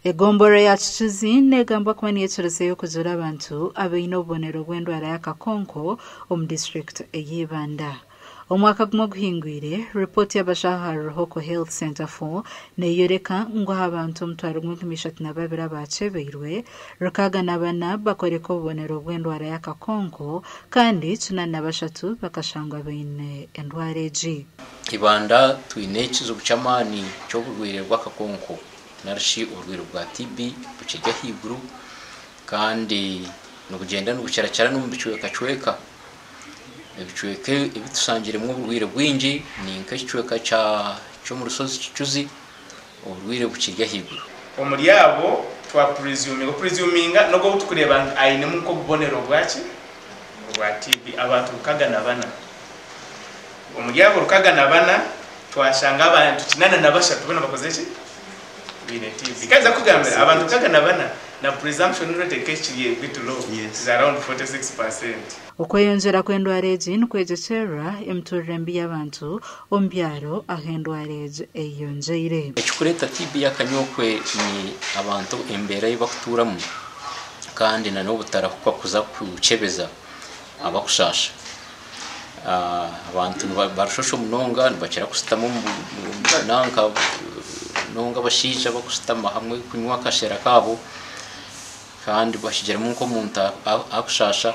Egomborora ya Kicuzi negambwa kuba niyo ekirizeyo kugira abantu abaine obubonero bw'endwara y'akakonko omu disiturikiti ey'Ibanda. Omwaka gumwe oguhingwire, ripooti y'abashaho ahari Ruhoko Health Centre 4 neyoreka ngu aha bantu 1032 abakyebeirwe, 64 bakoreka obubonero bw'endwara y'akakonko kandi 83 bakashangwa baine endwara egi. Ibanda twine ekizibu ky'amaani ky'oburwaire bw'akakonko narishi oburwaire bwa TB bukiri ahaiguru kandi nibugyenda nibukirakira n'omu bicwekacweka. Ebicweka ebi tushangiremu oburwaire bwingi ni nk'ekicweka ky'omu rushozi Kicuzi oburwaire bukiri ahaiguru. Omuri abo twa presuminga, opresuminga n'ogwo ou turikureeba ngu ainemu nk'obubonero bwaki? Obwa TB, abantu 64. Omuri abo 64 twashanga abantu 83 boona bakozire ki? Baine TB. Kandi nza kukugambira abantu 64 na presumption rate nk'ekiri a bit low, is around 46%. Okweyongyera kw'endwara egi nikwegyekyerera emiturire mbi y'abantu omu byaro ahu endwara egi eyeyongyeire. Ekirikureeta TB y'akanyokwe ni abantu embeera ei barikutuuramu kandi n'obutarahuka kuza kukyebeza abakushaasha. Abantu nibarashosha munonga nibakira kushutama omu nanka munonga abashaija bakushutama hamwe kunywa akashera kaabo kandi bashigiremu nk'omuntu akushasha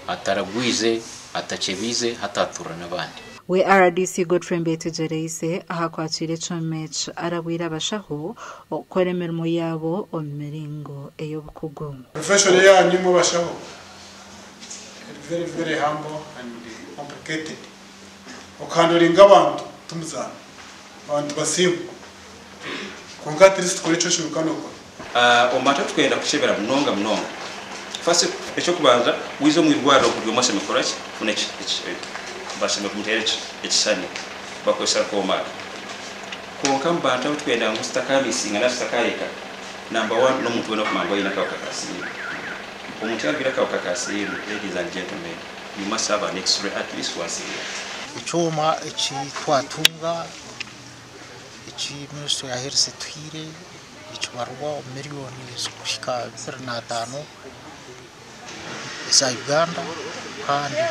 ataragwize atakyebiize hataturira n'abandi. We rdc Godfrey Mbetegyereize aha kwakiira ekyoma eki arabwire abashaho okukora emirimo yaabo omu miringo ey'obukugu. Profession yanyu imwe abashaho eri very very humble and complicated. Okuhandoringa abantu timuzaano. Abantu basiimwa. Kwonka at least kora eki oshoboire kandi okore. Omu bantu abu turikwenda kukyebera munonga munonga, first eky'okubanza waiza omu irwariro buri omwe ashemereire kukora ki? Kufuna eki bashemereire kumuteera ekishushani bakukozesa akooma aka. Kwonka omu bantu abu turikwenda ngu tutakamisinga nari tutakayeka, number one n'omuntu weena orikumanya ngu aine akahuka ka siriimu. Omuntu yaarwire akahuka ka siriimu, ladies and gentlemen, you must have an x-ray at least once a year. Ekyoma eki twatunga eki minisitule ya health etuhaire nikibarwa omu miriyoni zirikuhika 25 eza Uganda kandi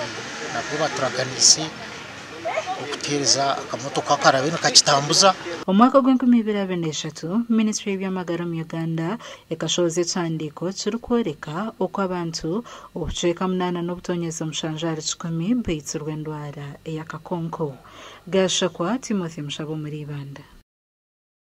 nabwo baturaganiise okutuheereza akamotoka akaraabe nikakitambuza. Omu mwaka gw'enkumi ibiri abiri n'eshatu, Minisitule y'eby'amagara omu Uganda ekashohoza ekihandiiko kirikworeka oku abantu obucweka munaana n'obutonyezi mushanju ahari kikumi baitsirwe endwara ey'akakonko. Gashakwa Timothy Mushaba omuri Ibanda.